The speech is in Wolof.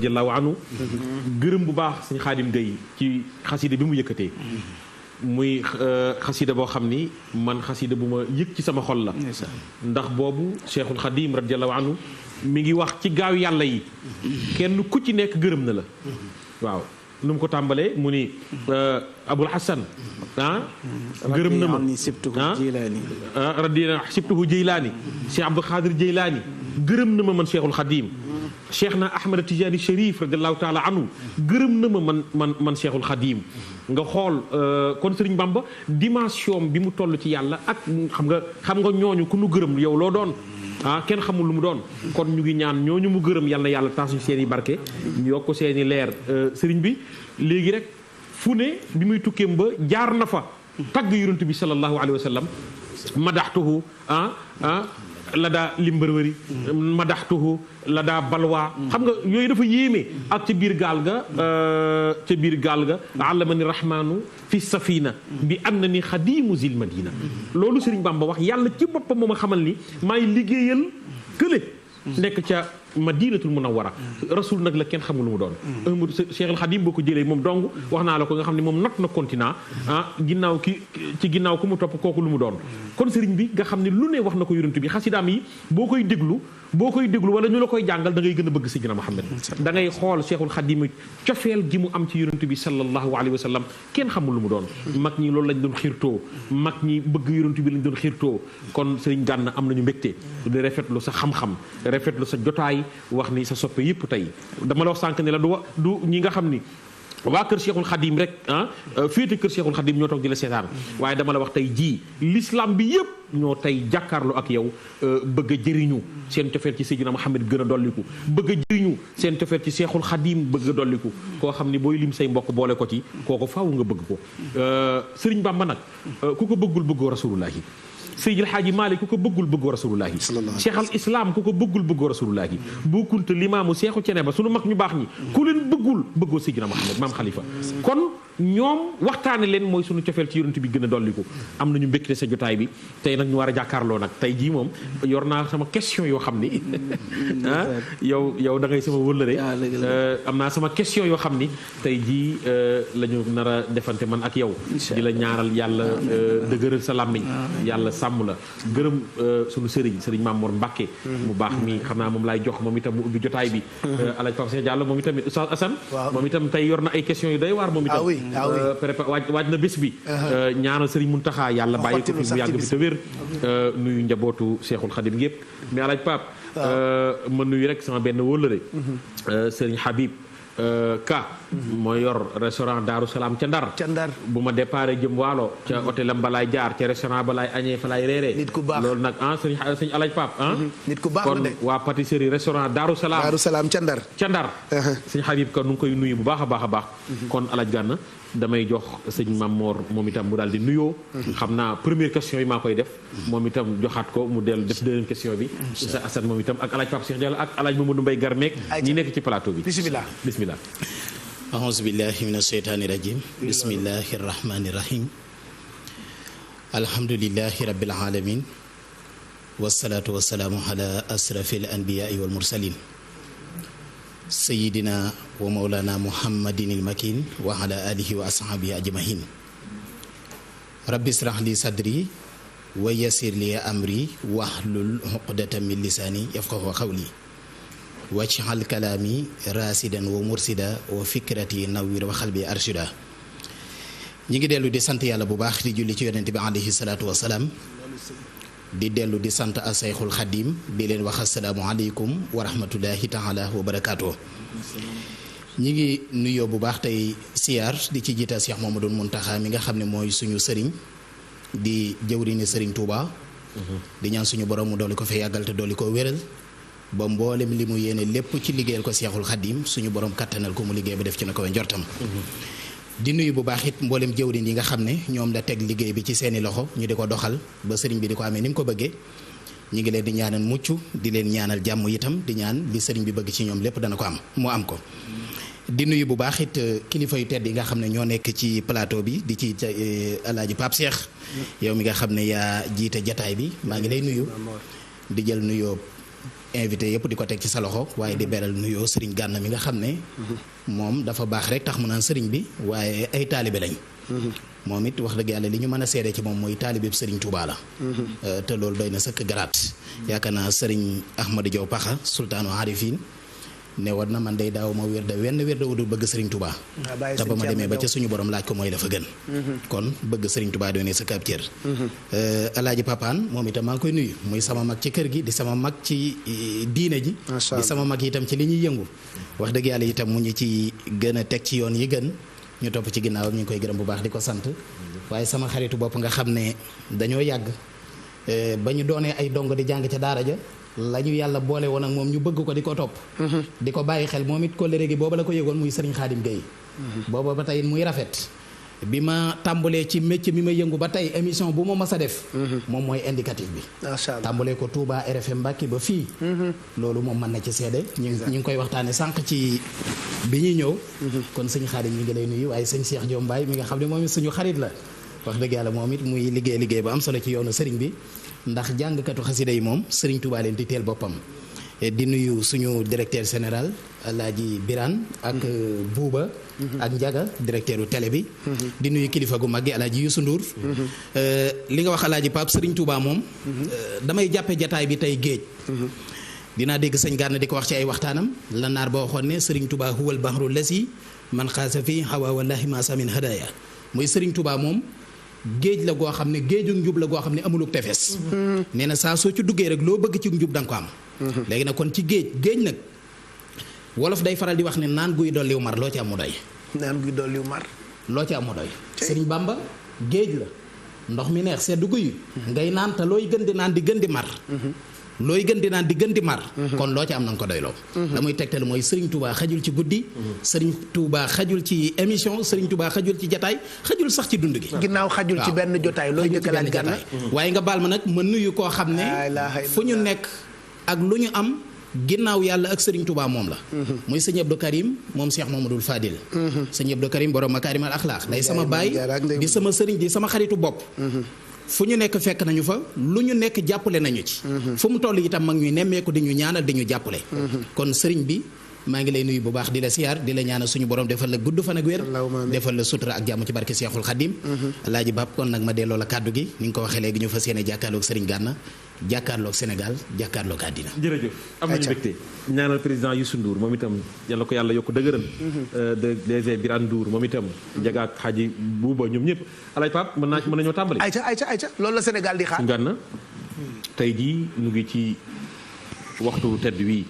radiyallahu anhu gërëm bu baax sëñ Xaadim Gay ci xasida bi mu yëkkatee muy xasida boo xam ni man xasida bu ma yëg ci sama xol la ndax boobu Cheikhul Xadim radiyallahu anhu mi ngi wax ci gaaw yàlla yi kenn ku ci nekk gërëm na la waaw nu mu ko tàmbalee mu ni Abul Hasan gërëm na ma radina sibtuhu Jeylaani Cheikh Abdul Xaadir Jeylaani gërëm na ma man Cheikhul Xadim Cheikh na Ahmad Tijaani Cherif radiyallahu taala anhu gërëm na ma man Cheikhul Xadim nga xool kon Sëriñ Bamba dimension bi mu toll ci yàlla ak xam nga ñooñu ku nu gërëm yow loo doon kenn xamul lu mu doon kon ñu ngi ñaan ñooñu mu gërëm yal na yàlla taas ñu seen i barke ñu yokk seen i leer sëriñ bi léegi rek fu ne bi muy tukkeem ba jaar na fa tagg yonent bi sallallahu alayhi wa sallam madaxtuhu la daa limbarwëri madaxtuhu la daa balwaa xam nga yooyu dafa yéeme ak ca biir gaal ga allamani rahmaanu fi safina bi anna ni xadimu zil madina loolu Sëriñ Bamba wax yàlla ci boppam moo ma xamal ni maay liggéeyal kële nekk ca madinatul munawwara rasul nag la kenn xamul lu mu doon Ahmadu Cheikh al Xadim boo ko jëlee moom dong wax naa la ko nga xam ne moom not na continent ginnaaw ku mu topp kooku lu mu doon kon sëriñ bi nga xam ne lu ne wax na ko yonent bi xasidaam yi boo koy déglu wala ñu la koy jàngal da ngay gën a bëgg Seydina Muhammad da ngay xool Cheikhul Xadim cofeel gi mu am ci yonent bi sallallahu alayhi wa sallam kenn xamul lu mu doon mag ñi loolu lañ doon xiirtoo mag ñi bëgg yonent bi lañ doon xiirtoo kon sëriñ Gana am nañu mbégte di rafetlu sa xam-xam rafetlu sa jotaay wax ni sa soppe yëpp tey dama la wax sànq ne la du ñi nga xam ni waa kër Cheikhul Khadim rek féete kër Cheikhul Khadim ñoo toog di la seetaan waaye dama la wax tey jii l'islam bi yëpp ñoo tey jàkkaarloo ak yow bëgg a jëriñu seen cofeel ci Seydina Muhammad gën a dolliku bëgg a jëriñu seen cofeel ci Cheikhul Khadim bëgg a dolliku koo xam ni booy lim say mbokk boole ko ci kooku faaw nga bëgg ko Sëriñ Bamba nag ku ko bëggul bëggoo rasulullahi Seydil Haaji Maalik ku ko bëggul bëggoo rasulullahi Cheikh al Islam ku ko bëggul bëggoo rasulullahi bu kunta limaamu Seexu Cene ba sunu mag ñu baax ñi ku leen bëggul bëggoo Seydina Muhammad maam Khalifa kon ñoom waxtaane leen mooy sunu cofeel ci yonent bi gën a dolliku am nañu mbégte sa jotaay bi tey nag ñu war a jàkkaarloo nag tey jii moom yor naa sama question yoo xam ni yow da ngay sama wëllëre am naa sama question yoo xam ni tey jii la ñu nar a defante man ak yow di la ñaaral yàlla dëgëral sa làmmiñ yàlla sàmm la gërëm sunu sëriñ Mamour Mbacke mu baax mi xam naa moom laay jox moom itam mu ubbi jotaay bi Alaaji Pape Cheikh Diallo moom itam Oustaz Assane moom itam tey yor na ay question yu doy waar moom itam waaj na bés bi ñaanal Serigne Mountakha yàlla bàyyi ko fi mu yàgg fi te wér nuyu njabootu Cheikhul Khadim yëpp mais Alaaji Pape ma nuyu rek sama benn wóllëre Serigne Habib Ka mooy yor restaurant Daaru Salaam ca Ndar bu ma déparé jëm Waalo ca hôtel am balaay jaar ca restaurant balaay añee fa laay reeree nit ku baax loolu nag sëñ Alaaji Pape nit ku baax kon waa pâtisserie restaurant Daaru Salaam ca Ndar sëñ Habib Ka nu ngi koy nuyu bu baax a baax a baax kon Alaaji Gana damay jox sëñ Mamor moom itam mu daal di nuyoo xam naa première question yi maa koy def moom itam joxaat ko mu dellu def deuxième question bi sa Assane moom itam ak Alaaji Pape Cheikh Diallo ak Alaaji Mamadou Mbaye Garmeek ñi nekk ci plateau bi bismillah ahousu billahi min asheytaani rajim bismillahi rahmani rahim alhamdulilahi rabbil alamin wasalaatu wasalaamu ala asrafi al anbiyaai wal mursalin sayidina wa mawlana muhammadin il makin wa ala alihi wa ashaabihi ajmahin rabbi israh li sadri wa yassir li amri wahlul uqdatan min lisaani yafqahu qawli waj'al kalaami raasidan wa mursida wa fikrati nawwir wa xalbi arshida ñi ngi dellu di sant yàlla bu baax di julli ci yonent bi alayhi salaatu wasalaam di dellu di sant a Seyxul Xadim di leen wax asalaamu aleykum wa rahmatullahi taala wa barakaatu ñi ngi nuyoo bu baax tey siyaar di ci jiital Cheikh Mamadou Muntaxa mi nga xam ne mooy suñu sëriñ di jëwriñu sëriñ Touba di ñaan suñu borom mu dolli ko fee yàggal te dolli ko wéral ba mboolem li mu yéene lépp ci liggéeyal ko Seexul Xadim suñu borom kattanal ko mu liggéey ba def ci na ko njortam di nuyu bu baax it mboolem jëwriñ yi nga xam ne ñoom la teg liggéey bi ci seeni loxo ñu di ko doxal ba sëriñ bi di ko amee ni mu ko bëggee ñu ngi leen di ñaanal mucc di leen ñaanal jàmm itam di ñaan li sëriñ bi bëgg ci ñoom lépp dana ko am mu am ko di nuyu bu baax it kilifa yu tedd yi nga xam ne ñoo nekk ci plateau bi di ci Alaaji Pape Cheikh yow mi nga xam ne yaa jiite jataay bi maa ngi lay nuyu di jël nuyoo invité yëpp di ko teg ci sa loxo waaye di beral nuyoo sëriñ Gana mi nga xam ne moom dafa baax rek tax mu naan sëriñ bi waaye ay taalibe lañ moom it wax dëgg yàlla li ñu mën a seede ci moom mooy taalibe bi sëriñ Touba la te loolu doy na sëkk garaat yaakaar naa sëriñ Ahmadou Diaw Paxa sultaanu Arifin ne war na man day daaw ma wér da wenn wér da wudul bëgg sëriñ Touba te ba ma demee ba ca suñu borom laaj ko mooy la fa gën kon bëgg sëriñ Touba doy ne sa kab cër alaaji Papaan moom itam maa ngi koy nuyu muy sama mag ci kër gi di sama mag ci diine ji di sama mag itam ci li ñuy yëngu wax dëgg yàlla itam mu ñu ci gën a teg ci yoon yi gën ñu topp ci ginnaaw ñu ngi koy gërëm bu baax di ko sant waaye sama xaritu bopp nga xam ne dañoo yàgg ba ñu doonee ay dong di jàng ca daara ja la ñu yàlla boole woon ak moom ñu bëgg ko di ko topp di ko bàyyi xel moom it kóllëre gi booba la ko yëgoon muy sëriñ Xaadim Gueye booba ba tey muy rafet bi ma tàmbalee ci métier mi ma yëngu ba tey émission bu ma mas a def moom mooy indicatif bi tàmbalee ko Touba RFM Mbàkke ba fii loolu moom mën na ci seede ñu ngi koy waxtaane sànq ci bi ñuy ñëw kon sëñ Xaadim mi ngi lay nuyu waaye sëñ Cheikh Diom Mbaye mi nga xam ne moom it suñu xarit la wax dëgg yàlla moom it muy liggéey bu am solo ci yoonu sëriñ bi ndax jàngkatu xasida yi moom sëriñ Touba leen di teel boppam di nuyu suñu directeur général Alaaji Birane ak Buuba ak Njaga directeur u télé bi di nuyu kilifa gu mag gi Alaaji Youssou Ndour li nga wax Alaaji Pape sëriñ Touba moom damay jàppe jataay bi tey géej dinaa dégg sëñ Gana di ko wax ci ay waxtaanam la naar ba waxoon ne sëriñ Touba huwal bahru lasi man xaasa fi hawa wallahi ma samin hadaya muy sëriñ Touba moom géej la goo xam ne géeju njub la goo xam ne amuluk tefes nee na saa soo ci duggee rek loo bëgg ci njub da nga ko am léegi nag kon ci géej nag wolof day faral di wax ne naan guy dolliw mar loo ci am mu doy naan guy dolliw mar loo ci am mu doy sëriñ Bamba géej la ndox mi neex seddu guy ngay naan te looy gën di naan di gën di mar looy gën di naan di gën di mar kon loo ci am na nga ko doyloo la muy tegtal mooy Serigne Touba xajul ci guddi Serigne Touba xajul ci émission Serigne Touba xajul ci jataay xajul sax ci dund gi ginnaaw xajul ci benn jotaay looy njëkk a laaj Gana waaye nga baal ma nag ma nuyu koo xam ne fu ñu nekk ak lu ñu am ginnaaw yàlla ak Serigne Touba moom la muy sëñ Abdou Karim moom Cheikh Mamadou Fadil sëñ Abdou Karim borom Makarimal Akhlaq day sama baay di sama sëriñ di sama xaritu bopp fu ñu nekk fekk nañu fa lu ñu nekk jàppale nañu ci fu mu toll itam mag ñuy nemmeeku di ñu ñaanal di ñu jàppale kon sëriñ bi maa ngi lay nuyu bu baax di la siyaar di la ñaanal suñu borom defal la gudd fan ak wér defal la sutura ak jàmm ci barke Seexul Xadim Alaaji Bab kon nag ma delloo la kàddu gi ni nga ko waxee léegi ñu fas yéene jàkkaarloog sëriñ Gana jàkkaarloog Sénégal jàkkaarloog àddina jërëjëf am nañu mbégte ñaanal président Youssou Ndour moom itam yàlla ko yàlla yokk dëgëral DG Birane Ndour moom itam Njaga ak Xaaji Buuba ñoom ñëpp Alaaji Pap mën nañoo tàmbali ayca loolu la Sénégal di xaar Gana tey jii ñu ngi ci waxtu tedd wi